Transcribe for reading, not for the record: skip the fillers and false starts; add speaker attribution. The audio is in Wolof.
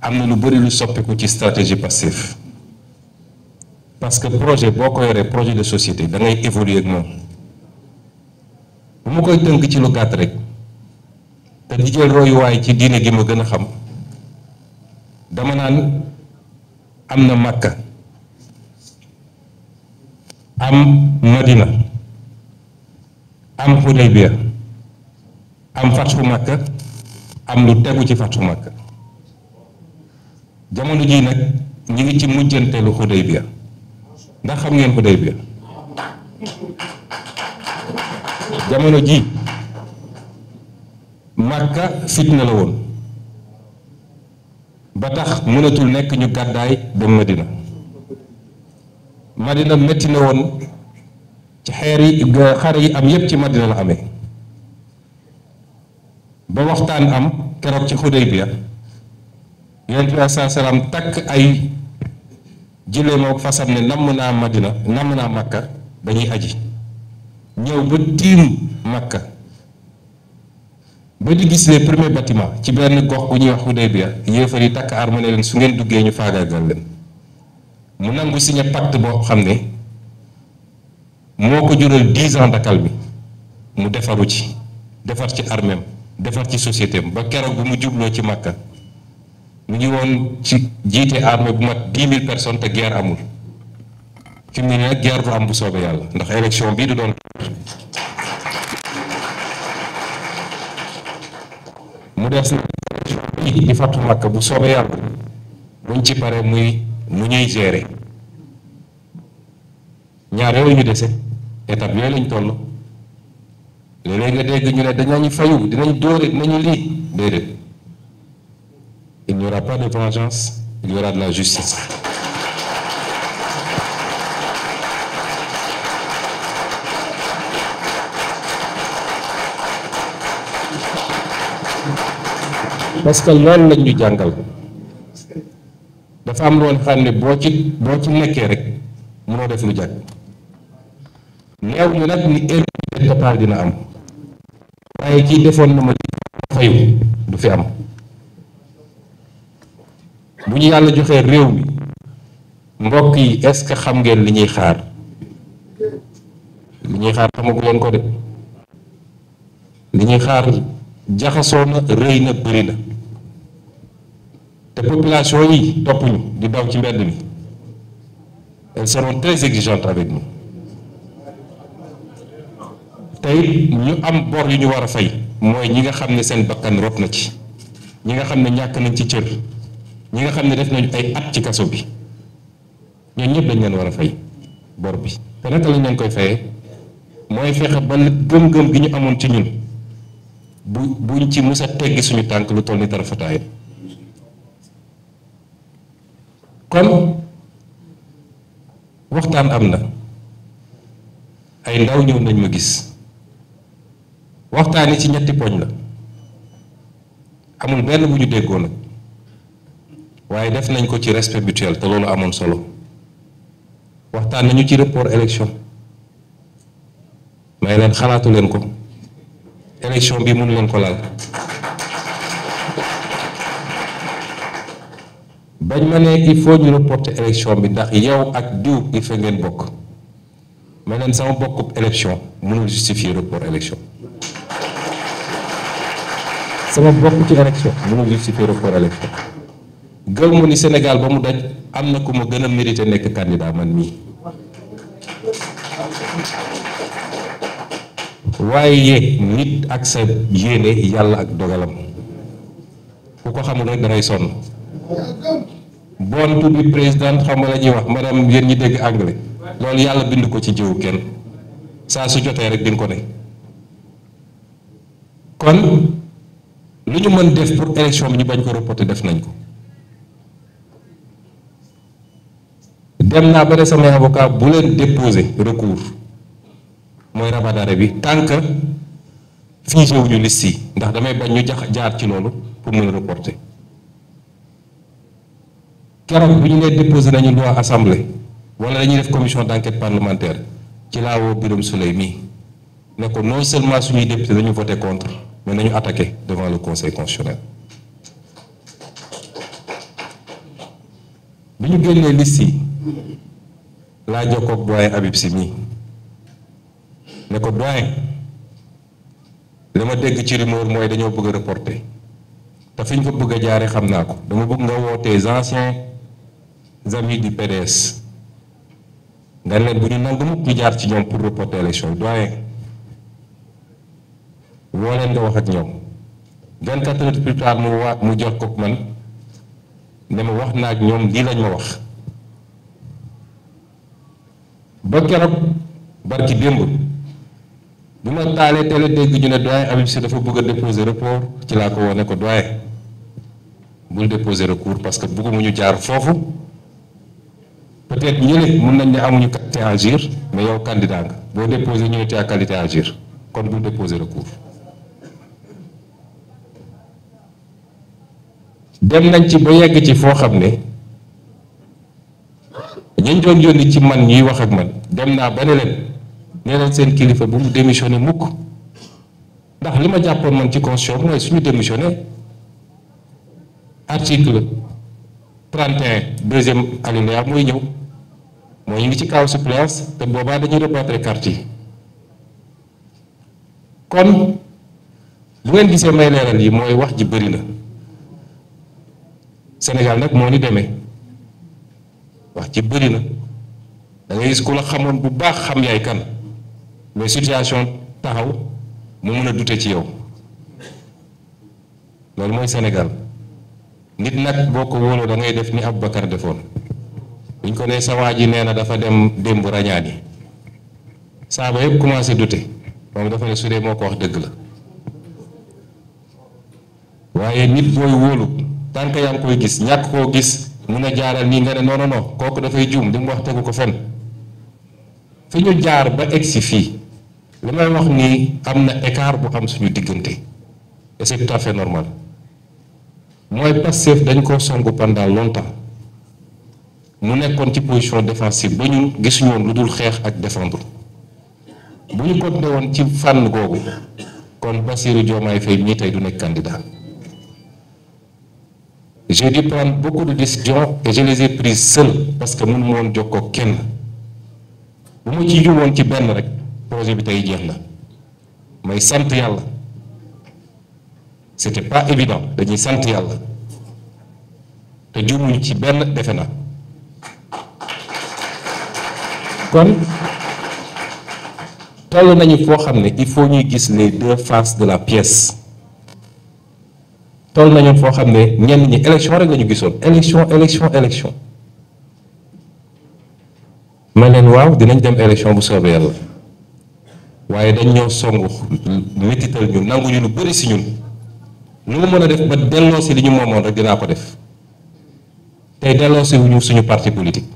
Speaker 1: am na lu bëri lu soppiku ci stratégie Pastef parce que projet boo ko yoree projet de société da ngay évoluer ak moom bu ma koy tënk ci lu gàtt rek te di jël royuwaay ci diine gi ma gën a xam dama naan am na Makka am Madina am Hudaybiya am Fathu Makka am lu tegu ci Fathu Makka jamono jii nag ñu ngi ci mujjanteelu Hudaybiya ndax xam ngeen Hudaybiya jamono ji Makka fitna la woon ba tax mënatul nekk ñu gàddaay dem Madina Madina metti na woon ci xare yi am yépp ci Madina la amee ba waxtaan am keroog ci Hudaybiya Yonent bi saa salaam takk ay jëleem ak fasam ne namm naa Madina namm naa Makka dañuy aji ñëw ba tiim Makka ba di gis les premiers bâtiments ci benn gox bu ñuy wax Hudaybiya yéefar yi takk arme ne leen su ngeen duggee ñu faagaagal leen mu nangu signé pacte boo xam ne moo ko jural 10 ans dakal bi mu defaru ci defar ci armeem defar ci société am ba keroog bu mu jubloo ci Makka mu ngi woon ci jiite armée bu mat 10 000 personnes te guerre amul fi mu ne nag guerre du am bu soobee yàlla ndax élection bii du doon mu des na di Fathu Makka bu soobee yàlla buñ ci pare muy mu ñuy gérer ñaar yooyu ñu dese étape yooyu lañ toll léeg-léeg nga dégg ñu ne dañu fayu dinañ dóore dinañu lii déedéet il n'y aura pas de vengeance il y aura de la justice parce que loolu lañ ñu jàngal dafa am loon xam ne boo ci nekkee rek mënoo def lu jàkk neew ñu nag ni impunité totale dina am waaye kii defoon na ma fayu du fi am bu ñu yàlla joxee réew mi mbokk yi est-ce que xam ngeen li ñuy xaar xamagu leen ko de li ñuy xaar jaxasoo na rëy na bëri na te population yi topp ñu di daw ci mbedd mi elles seront très exigeantes avec nous tey ñu am bor yu ñu war a fay mooy ñi nga xam ne seen bakkan rot na ci ñi nga xam ne ñàkk nañ ci cër ñi nga xam ne def nañu ay at ci kaso bi ñooñu ñëpp dañ leen war a fay bor bi te naka lañ leen koy fayee mooy fexe ba gëm-gëm gi ñu amoon ci ñun buñ ci mus a teggi suñu tànk lu toll ni tarafataay kon waxtaan am na ay ndaw ñëw nañ ma gis waxtaan yi ci ñetti poñ la amul benn bu ñu déggoo nag waaye def nañ ko ci respect mutuel te loolu amoon solo waxtaan nañu ci report élection may leen xalaatu leen ko élection bi mënu leen ko laal bañ ma ne il faut ñu reporter élection bi ndax yow ak diw il fa ngeen bokk ma leen sama bokkub élection mënul justifier report élection sama bokk ci élection mënul justifier report élection gël mu ni Sénégal ba mu daj am na ku ma gën a mérité nekk candidat man mii waaye nit ak sa yéene yàlla ak dogalam ku ko xamul rek dangay sonn bon to be président xam nga la ñuy wax madame yéen ñi dégg anglais loolu yàlla bind ko ci jiwu kenn saa su jotee rek di nga ko ne kon lu ñu mën def pour élection bi ñu bañ ko reporter def nañ ko dem naa ba ne samay avocat bu leen déposer recours mooy rabat d'arrêt bi tant que figé wuñu liste yi ndax damay bañ ñu jaar ci loolu pour mën a reporter keroog bu ñu nee déposé nañu loi assemblée wala dañuy def commission d'enquête parlementaire ci laa woo Birame Souleye mii ne ko non seulement suñuy député dañu voté contre mais nañu attaqué devant le conseil constitutionnel bi ñu génnee liste yi laa jokkoo ak doyen Habib Sy mii ne ko doyen li ma dégg ci rumeur mooy dañoo bëgg a reporter te fi ñu ko bëgg a jaare xam naa ko dama bëgg nga wootee anciens amis du PDS nga leen bu ñu nangu mukk ñu jaar ci ñoom pour reporter élection doyen woo leen nga wax ak ñoom 24 heures plus tard mu jox ko man ne ma wax naa ak ñoom lii lañ ma wax ba keroog barki démb bi ma taalee teel a dégg ñu ne doyen Habib Sy dafa bëgg a déposer recours ci laa ko wone ko doyen bul déposer recours parce que bëgguma ñu jaar foofu peut-être ñële mun nañ ne amuñu qualité à agir mais yow candidat nga boo déposer ñu ne tu as qualité à agir kon bul déposer recours. dem nañ ci ba yegg ci foo xam ne ñañ doon yónni ci man ñuy wax ak man dem naa ba ne leen seen kilifa bu mu démissionné mukk ndax li ma jàppoon man ci constitution mooy suñu démissionné article 31 deuxième alinéa mooy ñëw mooy ñu ngi ci kaw suppléance te boobaa dañuy rebattre carte yi kon bu ngeen gisee may leeral yi mooy wax ji bëri na Sénégal nag moo ni demee wax ci bëri na da ngay gis ku la xamoon bu baax xam yaay kan mais situation taxaw mu mën a dute ci yow loolu mooy Sénégal nit nag boo ko wóoloo da ngay def ni Aboubacar defoon buñ ko nee sa waa ji nee na dafa dem démb rañaani saaba yëpp commencé dute moom dafa ne su dee moo ko wax dëgg la waaye nit booy wóolu tant que yaa ngi koy gis ñàkk koo gis mun a jaaral nii nga ne non non non kooku dafay juum li mu wax tegu ko fen fi ñu jaar ba egsi fii li may wax nii am na écart bu am suñu diggante et c'est tout à fait normal mooy Pastef dañ koo songu pendant longtemps mu nekkoon ci position défensive ba ñun gisuñu woon lu dul xeex ak défendre bu ñu continué woon ci fànn googu kon Bassirou Diomaye Faye mii tey du nekk candidat. J'ai dû prendre beaucoup de décisions et je les ai prises seul parce que mënu ma woon jokkoo kenn bu ma ci juumoon ci benn rek projet bi tey jeex na may sant yàlla c'était pas évident dañuy sant yàlla te juumuñ ci benn defe na kon toll nañu foo xam ne il faut ñuy gis les deux faces de la pièce. toll nañu foo xam ne ñenn ñi élection rek lañu gisoon élection ma leen waaw dinañ dem élection bu soobee yàlla waaye dañ ñoo songu métital ñu nanguñu lu bëri si ñun lu mu mën a def ba delloo si li ñu moomoon rek dinaa ko def tey delloo si wuñu suñu parti politique